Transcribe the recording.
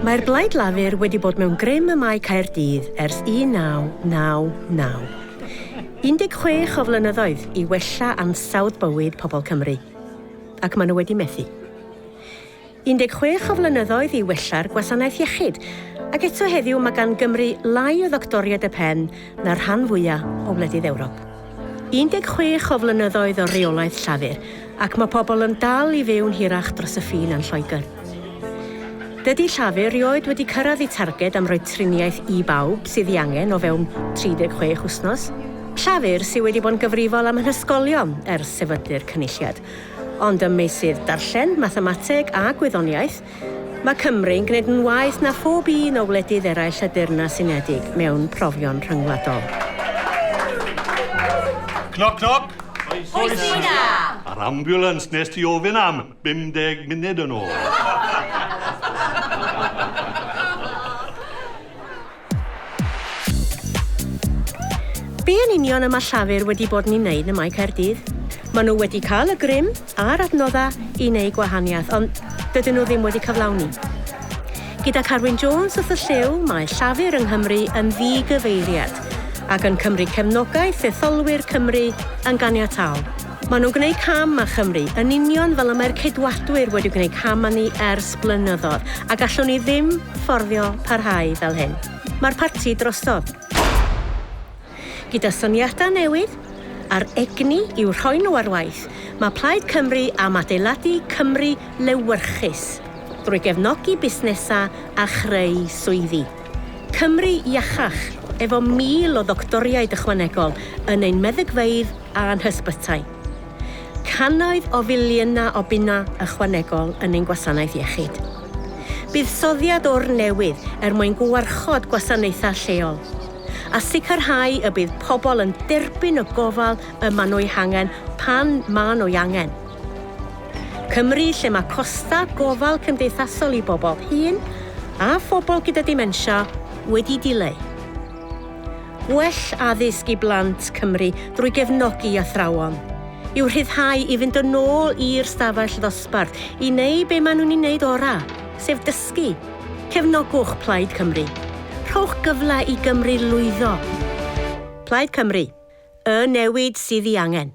Mae'r Blaid Lafur wedi bod mewn grym ym Mae Caerdydd ers 1999. 16 o flynyddoedd i wella ansawdd bywyd pobl Cymru. Ac maen nhw wedi methu. 16 o flynyddoedd i wella'r gwasanaeth iechyd, ac eto heddiw mae gan Gymru lai o ddoctoriaid y pen na'r rhan fwya' o wledydd Ewrop. 16 o flynyddoedd o reolaeth Llafur, ac mae pobl yn dal i fyw'n hirach dros y ffin yn Lloegr. Dydy Llafur rioed wedi cyrraedd eu targed am roi triniaeth i bawb sydd ei angen o fewn 36 wythnos. Llafur sydd wedi bod yn gyfrifol am ein hysgolion ers sefydlu'r Cynulliad. Ond ym meysydd darllen, mathemateg a gwyddoniaeth, mae Cymru'n gwneud yn waeth na phob un o wledydd eraill y Deyrnas Unedig mewn profion rhyngwladol. Cnoc cnoc! Pwy sy 'na? Yr ambulance nes ti ofyn am 50 munud yn ôl. Be yn union y mae Llafur wedi bod yn ei wneud ym Mae Caerdydd? Maen nhw wedi cael y grym a'r adnoddau i wneud gwahaniaeth, ond dydyn nhw ddim wedi cyflawni. Gyda Carwyn Jones wrth y llyw, mae Llafur yng Nghymru yn ddi-gyfeiriad, ac yn cymryd cefnogaeth etholwyr Cymru yn ganiataol. Maen nhw'n gwneud cam â Chymru, yn union fel y mae'r Ceidwadwyr wedi gwneud cam â ni ers blynyddoedd, a gallwn ni ddim fforddio parhau fel hyn. Mae'r parti drosodd. Gyda syniadau newydd, a'r egni i'w rhoi nhw ar waith, mae Plaid Cymru am adeiladu Cymru lewyrchus, drwy gefnogi busnesau a chreu swyddi. Cymru iachach, efo 1,000 o ddoctoriaid ychwanegol yn ein meddygfeydd a'n hysbytai. Cannoedd o filiynau o bunnau ychwanegol yn ein gwasanaeth iechyd. Buddsoddiad o'r newydd er mwyn gwarchod gwasanaethau lleol, a sicrhau y bydd pobl yn derbyn y gofal y maen nhw ei hangen pan maen nhw ei angen. Cymru lle mae costau gofal cymdeithasol i bobl hŷn a phobl gyda dementia wedi dileu. Gwell addysg i blant Cymru drwy gefnogi athrawon, i'w rhyddhau i fynd yn ôl i'r stafell ddosbarth i wneud be maen nhw'n ei wneud orau, sef dysgu. Cefnogwch Plaid Cymru. Rhowch gyfle i Gymru lwyddo. Plaid Cymru. Y newid sydd ei angen.